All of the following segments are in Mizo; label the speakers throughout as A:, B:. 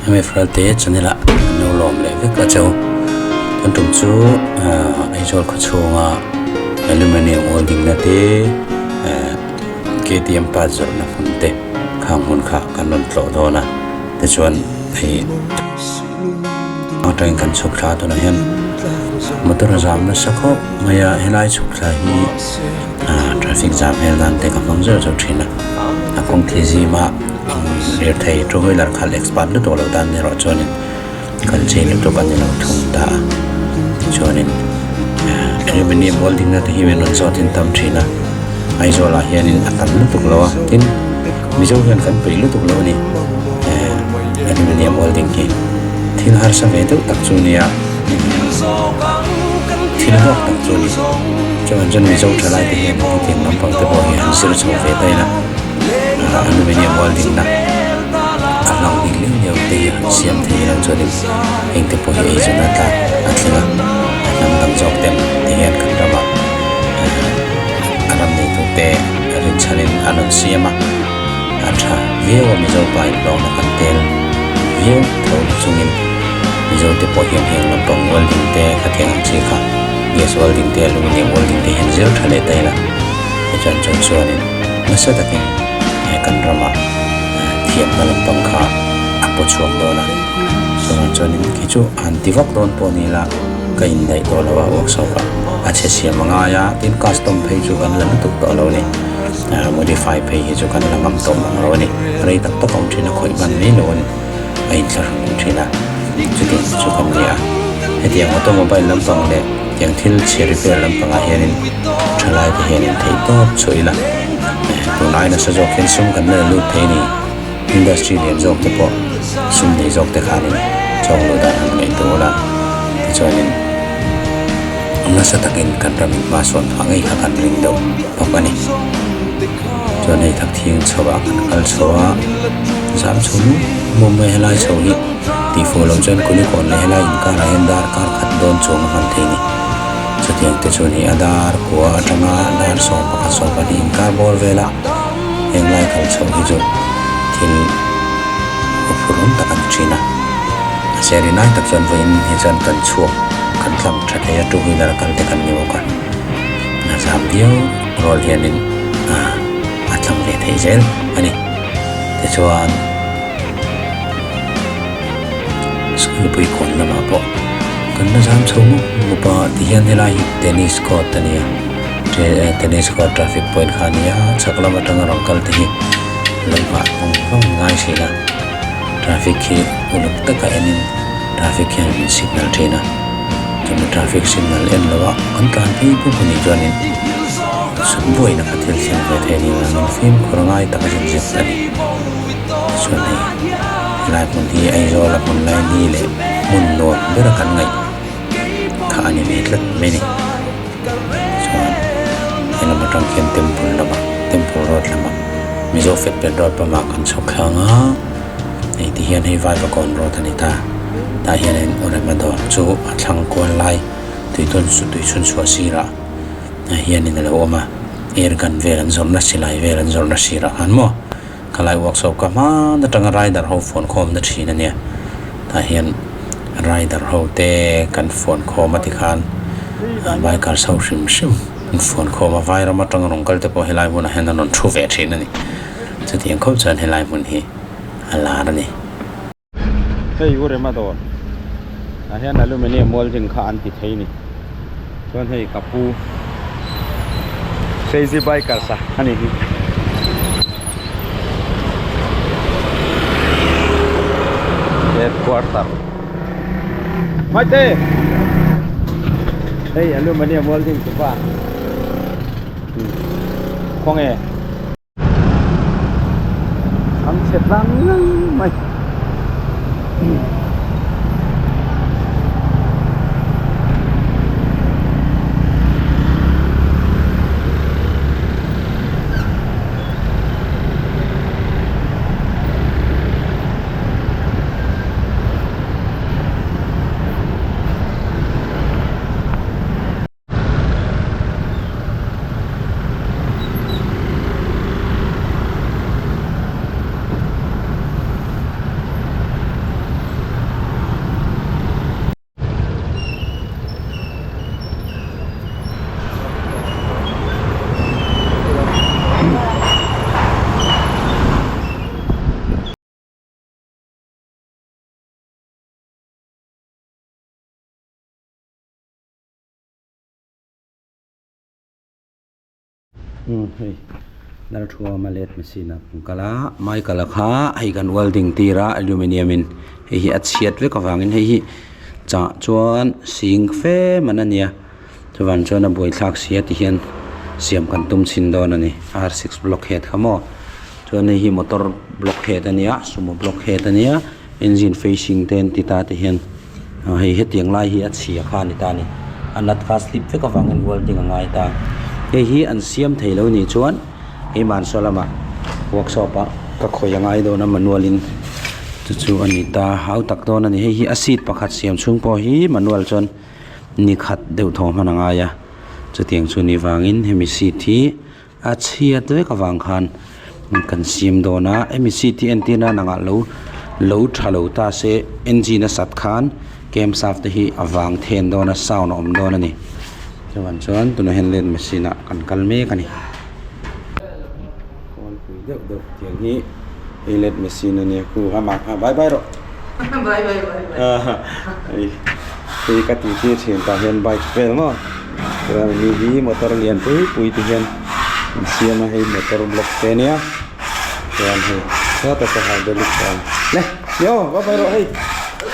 A: MFL te channel ah an lo lawm leh vek a cheu. Kan tum chu Aizawl khaw chhunga aluminium welding na te KTM part zawrhna hmun te khang hmun kha kan rawn tlawh dawn a tichuan hei atangin kan chhuk thla tunah hian motor a zam nasa khawp mai a helai chhuk thla hi traffic jam hel nan te ka hmang zeuh zeuh thin a a kawng thli zima lirthei two wheeler khalh expert lutuk loh tan erawh chuanin kal chei lutuk a ni lo thung ta a tichuanin aluminium welding na te hi min rawn zawt in tam thin a Aizawl ah hianin a tam lutuk lo a tin Mizo hian kan peih lutuk lo a ni aluminium welding hi thil harsa ve deuh tak chu nia thil hlawk tak chu a ni chuan chuan Mizo thalai te hian hetiang lampang te pawh hi an zir chho ve ta ila aluminium welding na a hlang bik liau liau te hi an siam thei ilo chuanin heng te pawh hi eizawn a tlak a thleng a a hnam dang zawk ten ti hian kan ramah a ram neitu te rinchhanin an rawn siam a a tha viau a Mizo pa in hlawkna kan tel viau tho na chungin Mizo te pawh hian heng lampang welding te khatiang ang chi kha gas welding te aluminium welding te hian zir tha leh ta ila tichuan chu chuanin nasa takin he kan ramah thiamna lampang kha a paw chhuak dawn a chuvang chuanin khi chu han ti vak dawn pawh ni ila ka indaih tawh lo a workshop ah a chhe siam a ngai a tin custom phei chu kan la lutuk tawh lo a ni modify phei hi chu kan la ngam tawh mang lo a ni rei tak tak a awm thin a khawih hman mai lo in a inthlahrun thin a chutiang te chu kan ni a hetiang automobile lampang leh tiang thil chhe repair lampangah hianin thalai te hianin theih tawp chhuah ila tun ai nasa zawk hian sum kan la lut thei a ni industry lian zawk te pawh sum nei zawk te khanin chawng luh dan han ngaih tur a tichuanin nasa takin kan ram in hma sawn phah ngei kha kan ring deuh bawk a ni chuan hei thak thing chho ah kan kal chho a zam chho mup mup mai helai chho hi tihfuh loh chuan kulikawn leh helai inkar ah hian darkar khat dawn chuang a hman thei a ni chutiang te chuan hei a dar kua atanga dar 11 12 inkar bawr vel a heng lai kal chho hi chu thil huphurhawm tak a ni thin a a seri lai tak chuan vawiin hi chuan kan chhuak kan tlang tha thei a two wheeler a kal te kan ni bawk a a zam viau rual hianin a tlang ve thei zel a ni tichuan school pui kawn lamah pawh kan la zam chho mup mup a tihian helai hi tennis court a ni a tennis court traffic point kha a ni a chhak lam atanga rawn kal te hi lo nghah vang vang ngai thin a traffic hi uluk taka enin traffic hian min signal thin a chumi traffic signal en loh a kan tlan phei bawk a nih chuanin sum buaina kha thil thleng ve thei a ni vangin fimkhur ngai tak zet zet a ni tichuan hei helai hmun hi Aizawl a hmun lai ni leh hmun nuam bera kan ngaih kha a ni ve tlat mai a ni chuan helam atang khian temple lamah temple road lamah Mizo fat petrol pump ah kan chhuk thlang a hei ti hian hei Vaivakawn road a ni ta tah hianin Urema dawr chu a thlang kual lai tuitawn tui chhun chhuah sirah hianin a lo awm a air gun vel an zawrhna silai vel an zawrhna sirah khan maw khalai workshop ka hman atanga rider ho phone khawm na thin a nia tah hian rider ho te kan phone khawm a tikhan bikers ho hrim hrim an phone khawm a vai ram atanga rawn kal te pawh helai hmunah hian an rawn thu ve thin a ni chutiang khawp chuan helai hmun hi a lar a ni.
B: Hei u Rema dawr ah hian aluminium welding kha an ti thei a ni chuan hei ka pu crazy bikers a a ni hi. Headquarter Maite hei aluminium welding chu pa khawnge. An chhe tlang ngang mai. Umm hei Lalthuama let machine ah kan kal a Michael a kha hei kan welding tir a aluminium in hei hi a chhiat vek avangin hei hi chah chuan sing fe man a nia chuvang chuan a buaithlak si a tihian siam kan tum chhin dawn a ni r six block head kha maw chuan hei hi motor block head a nia sumo block head a nia engine facing te an ti ta te hian. Hei hetiang lai hi a chhia kha a ni ta a ni. A nut kha a slip vek avangin welding a ngai ta. Hei hi an siam thei lo nih chuan keimah saw lamah workshop ah ka khawih a ngai dawn a manual in chu chu a ni ta hau tak dawn a ni. Hei hi a seat pakhat siam chhung pawh hi manual chuan ni khat deuh thaw hman a ngai a. Chutiang chu ni vangin hemi seat hi A chhiat vek avang khan kan siam dawn a hemi seat hi entir nan angah lo lo tha lo ta se engine a sat khan camp shaft te hi a vang then dawn a sound a awm dawn a ni chuan chuan tunah hian led machine ah kan kal mek a ni. Kawlpui deuh deuh tiang hi hei led machine a nia khu amah kha bye bye rawh hei ka tih tir thin tah hian bike vel maw. Chuan mi hi motor lian pui pui te hian an siam a hei motor block te ania chuan hei sawtah saw hydraulic te a awm le yo bye bye rawh hei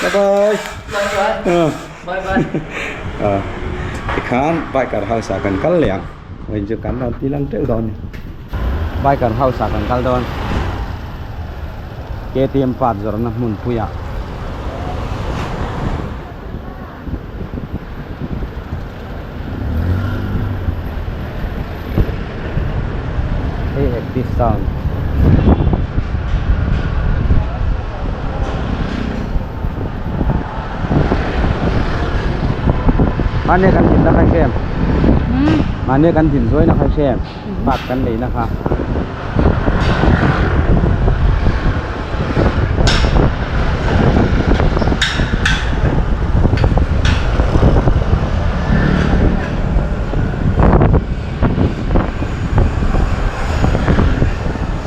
B: bye bye ah tikhan biker house ah kan kal leh ang vawiin chu kan rawn ti lang teuh dawn a ni biker house ah kan kal dawn K T M part zawrhna hmunpui ah. Hei active sound Mahni kan thin na kha hre em Mahni kan thin zuai na kha hre em Part kan lei na kha.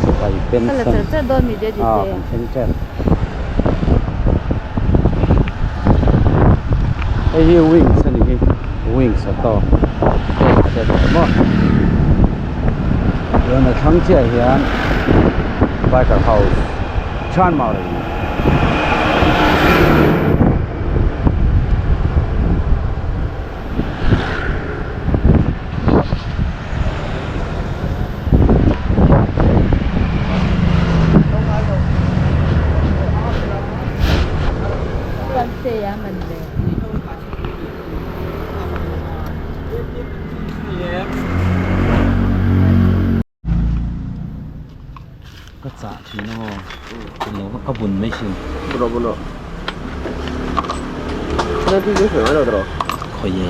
B: Sipai pension ah kan thleng tep hei hi wings a ni hi wings auto maw. Chuan a thlang chiah hian biker house Chanmari Ka chah thin a maw lo ka bun mai thin khawi e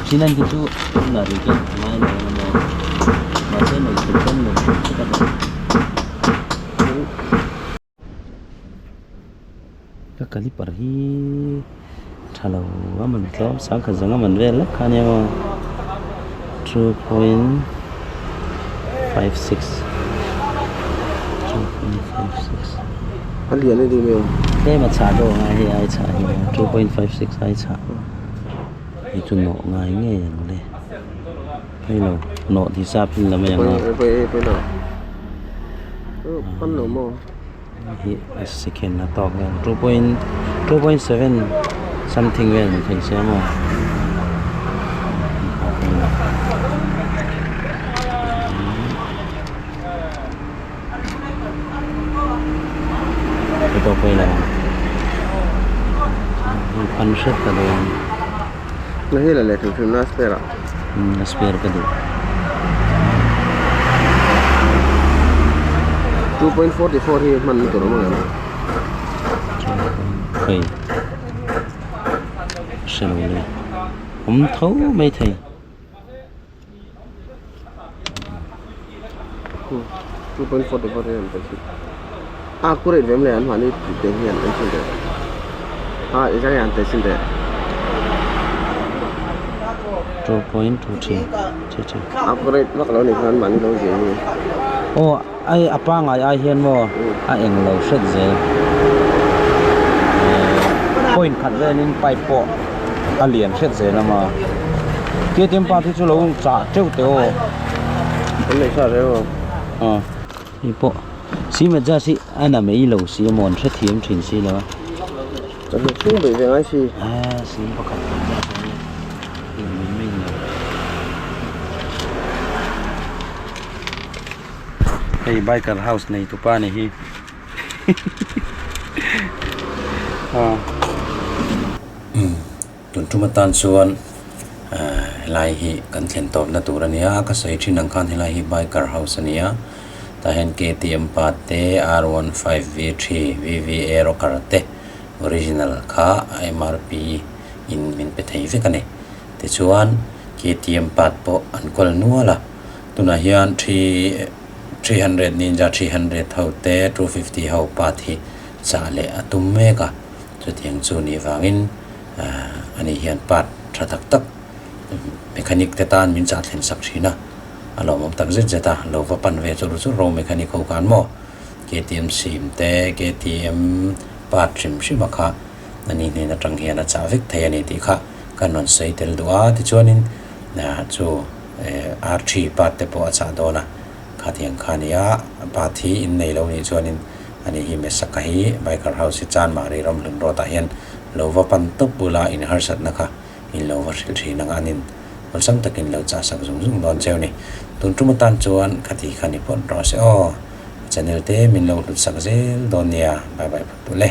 B: thin an ti chu tunah rih hian a ngai lo ang a maw mahse nei thei chuan lo hrilh che ka duh. Ka caliper hi tha lo a man tlawm sangkhat zang a man vel lek kha ania maw 2.56 2.56
C: a lian a ni mai
B: tlem a chhah deuh ang a hei ai chhah hi 2.56 ai chhah hei chu nawh ngai ngei ang le hei lo nawh ti sa pin la mai ang a. Hi second a tawk vel 2.2.7 something vel ni thei se maw hei pawh pawh ilo ang pan hret ta dawn a spare ka duh.
C: 2.44 hi hman tur awm ang em?
B: Hei hre lo le awm tho mai thei.
C: 2.44 hi an pe si. A accurate ve mle an mahni te hian an chin teh. A izai an te chin teh.
B: 2.23 che che.
C: Accurate vak lo ni khan mahni lo zir hi.
B: Aw ai a pangai ai hian maw a eng lo hret zel. Point khat velin pipe pawh a lian hret zel a maw. KTM part hi chu lo chah teuh teh aw.
C: An nei sa reng aw.
B: Aw. Hei pawh sim adjust hi a na mai lo si a maw an hrethiam thin si lo a.
C: Chawhmeh chhung beih ve ngai si.
B: Aa sim pakhat adjust a nia mai mai lo. Hei biker house nei tupa ni hi.
A: Tun tum atan chuan helai hi kan thlen tawpna tur a ni a, ka sawi thin ang khan helai hi biker house a ni a, tah hian KTM part te R15 V3 VVA rocker te original kha MRP in min pe thei vek a ni. Tichuan KTM part pawh an kawl nual a, tunah hian 3 300 Ninja 300 ho te 250 ho part hi chah leh a tum mek a. Chutiang chu nih vangin ani hian part tha tak tak mechanic te tan min chah thlen sak thin a, a lawmawm tak zet zet a, lo va pan ve chur chur ro mechanic ho khan maw KTM sim te KTM part hrim hrim a kha ani hnen atang hian a chah vek thei a ni tih kha kan rawn sawi tel duh a, tichuanin chu R3 part te pawh a chah dawn a. Khatiang kha a ni a, part hi in nei lo nih chuanin ani hi Mesaka hi Biker House hi Chanmari Ramhlun Road ah hian lo va pan tawp bula in harsatna kha in lo va hrilh thin ang a, anin awlsam takin lo chahsak zung zung dawn cheu ni. Tun tum atan chuan khati kha ni phawt rawh se aw, channel te min lo hlutsak zel dawn nia, bye bye phawt u le.